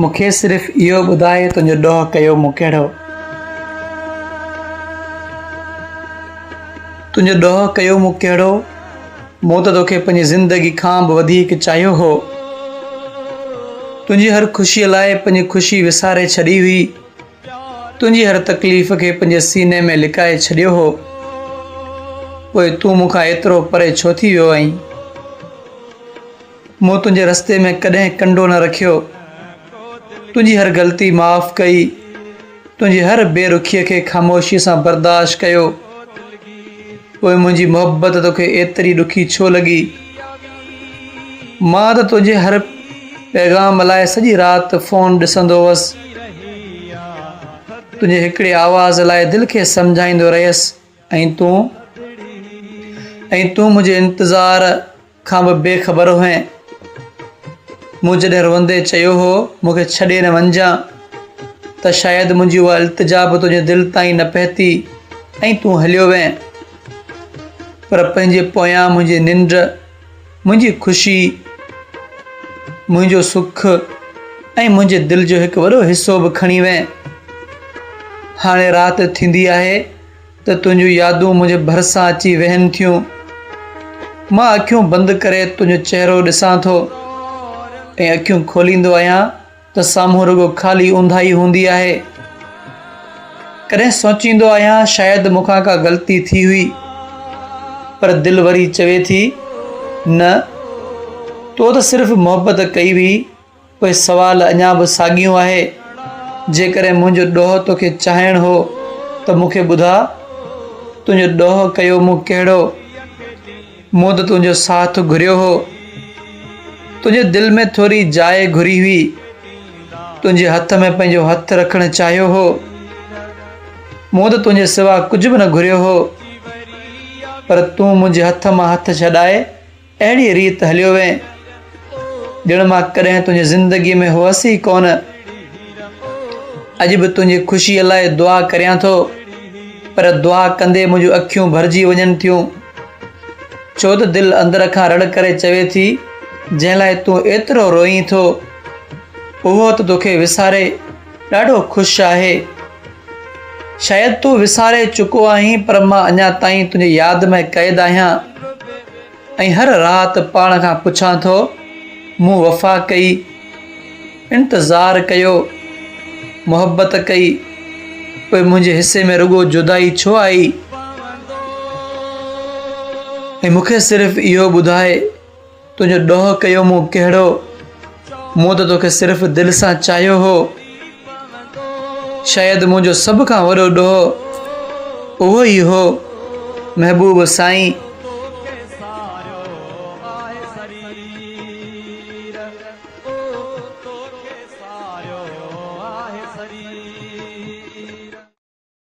مون کي صرف اهو ٻڌاء تنهنجو ڏوهه ڪيو مون ڪهڙو؟ تنهنجو ڏوهه ڪيو مون ڪهڙو؟ مون ته توکي پنهنجي زندگي کان به وڌيڪ چاهيو هو. تنهنجي هر خوشيء لاء پنهنجي خوشي وساري ڇڏي هئي. تنهنجي هر تڪليف کي پنهنجي سيني ۾ لڪائي ڇڏيو هو. پوء تون مون کان ايترو پري ڇو ٿي ويو آهين؟ مون تنهنجي رستي ۾ ڪڏهن ڪنڊو نه رکيو. تنهنجي هر غلطي معاف ڪئي. تنهنجي هر بي رخيء کي خاموشيء سان برداشت ڪيو. پوء منهنجي محبت توکي ايتري ڏکي ڇو لڳي؟ مان ته تنهنجي هر پيغام لاء سڄي رات فون ڏسندو هوس. تنهنجي هڪڙي آواز لاء دل کي سمجهائيندو رهيس ۽ تون ۽ تون منهنجي انتظار کان به بي خبر هئين. مون جڏهن روئندي چيو هو، مون کي ڇڏي نه وڃجان ته شايد منهنجي اها التجا به تنهنجي دل تائين نه پهتي ۽ تون هليو وئين. پر پنهنجي پويان منهنجي ننڊ، منهنجي خوشي، منهنجو سک ۽ منهنجي دل جو هڪ وڏو حصو به کڻي وئين. هاڻي رات ٿيندي آهي ته تنهنجون يادون منهنجي ڀرسان اچي ويهن ٿيون. مان اکيون بند ڪري تنهنجو چهرو ڏسان ٿو ۽ اکيون کوليندو آهيان ته سامهون رڳو خالي اونداهي هوندي آهي. ڪڏهن سوچيندو آهيان شايد مون کان ڪا غلطي ٿي هئي پر دل وري چوي ٿي نه تو ته صرف محبت ڪئي هئي. پوء سوال اڃا به ساڳيون آهي، جيڪڏهن منهنجو ڏوهه توکي چاهڻ هو ته مون کي ٻڌاء، تنهنجو ڏوهه ڪيو مون ڪهڙو؟ مون ته تنهنجو ساٿ گهريو هو، تنهنجي دل ۾ ٿوري جاء گهري هئي، تنهنجي هٿ ۾ پنهنجو هٿ رکڻ چاهيو هو، مون ته تنهنجي سوا ڪجهه به نه گهريو هو، پر تون منهنجي هٿ مان هٿ ڇڏائي اهڙيء ريت هليو وئين، ڄڻ مان ڪڏهن تنهنجي زندگيء ۾ هئس ئي ڪونه. اڄ به تنهنجي خوشيء لاء دعا ڪريان ٿو، پر دعا ڪندي منهنجون اکيون ڀرجي وڃن ٿيون. ڇو ته دل اندر کان رڙ ڪري چوي ٿي، جنهن لاء تون ايترو روئين ٿو، اهو ته توکي وساري ڏاڍو خوش آهي. شايد تون وساري چڪو آهين، پر مان اڃا تائين تنهنجي ياد ۾ قيد آهيان. ۽ هر رات پاڻ کان پڇان ٿو، مون وفا ڪئي، انتظار ڪيو، محبت ڪئي، پوء منهنجي حصي ۾ رڳو جدائي ڇو آئي؟ ۽ مون کي صرف اهو ٻڌاء، تنهنجو ڏوهه ڪيو مون ڪهڙو؟ مون ته توکي صرف دل سان چاهيو هو. شايد منهنجو سڀ کان وڏو ڏوهه اهو ئي هو، محبوب سائين!